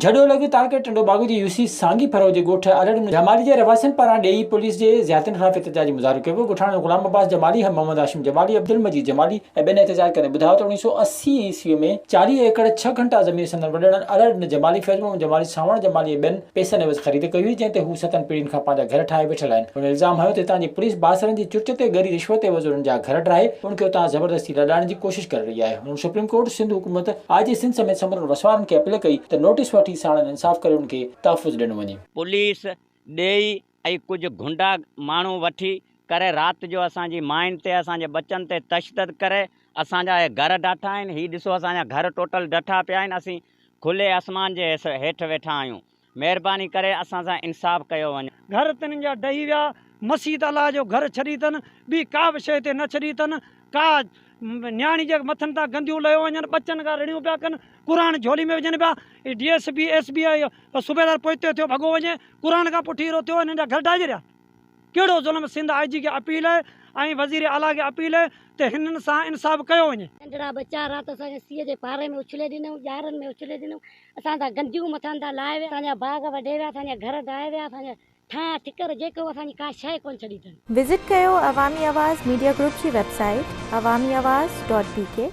جھڏو لڳ تعلقي ٽنڊو باگو جي يوسي سانگي ڦرهو جي ڳوٺ الڙ جمالي جي رهواسين پاران ڏيئي پوليس جي زيادتين خلاف احتجاجي مظاهرو ڪيو ويو. ڳوٺاڻن غلام عباس جمالي، محمد هاشم جمالي، عبدالمجيد جمالي ۽ ٻين احتجاج ڪندي ٻڌايو ته 1980 عيسوي ۾ 40 ايڪڙ ڇهه گهنٽا زمين سندن وڏڙن الڙ جمالي، فيض محمد جمالي، سانوڻ جمالي ۽ ٻين پئسن عيوض خريد ڪئي هئي جنهن تي هو ستن پيڙهين کان پنهنجا گهر ٺاهي ويٺل آهن. هن الزام هنيو ته هتان جي پوليس بااثرن جي چرچ تي ڳري رشوت عيوض انهن جا گهر ڊاهي انهن کي اتان زبردستي لڏائڻ جي ڪوشش ڪري رهي آهي. هنن سپريم ڪورٽ، سنڌ حڪومت، آء جي سنڌ سميت سمورن وسوارن کي اپيل ڪئي ته نوٽيس وٺي ساڻن انصاف ڪري انهن کي تحفظ ڏنو وڃي. پوليس ڏيئي ۽ ڪجهه گهنڊا ماڻهو وٺي ڪري رات جو اسان جي ماين تي اسان جي ٻچن تي تشدد ڪري اسان جا اهي گهر ڊاٺا آهن هي ڏسو اسان جا گهر ٽوٽل ڊٺا پيا آهن اسين کلي آسمان جي هيٺ ويٺا آهيون مهرباني ڪري اسان سان انصاف ڪيو وڃي. گهر تنھن جا ڊهي ويا، مسيت الله جو گهر ڇڏي تن، ٻي ڪا به شيء تي نه ڇڏي تن، ڪا نياڻي جي مٿن تان گنديون لهيو وڃن، ٻچن کان رڙيون پيا ڪن، قرآن جهولي ۾ وجهن پيا، D S P, S P ۽ صوبيدار پوئتي ٿيو ڀڳو وڃي، قرآن کان پٺيرو ٿيو، هنن جا گهر ڊاهي ڇڏيا. ڪهڙو ظلم سنڌ آء جي کي اپيل آهي ۽ وزير اعليٰ کي اپيل آهي ته هنن سان انصاف ڪيو وڃي. ننڍڙا ٻچا رات اسان کي سيء جي پاري ۾ اڇلي ڏنائون، ڄارن ۾ اڇلي ڏنائون، اسان تان گنديون مٿان تان لاهي ويا، اسان جا باغ وڍي ويا، اسان جا گهر ڊاهي ويا، اسان جا ٿانء ٺڪر جيڪو اسان جي ڪا شيء ڪونه ڇڏي اٿن. وزٽ ڪيو عوامي آواز ميڊيا گروپ جي website Awami Awaz dot B K.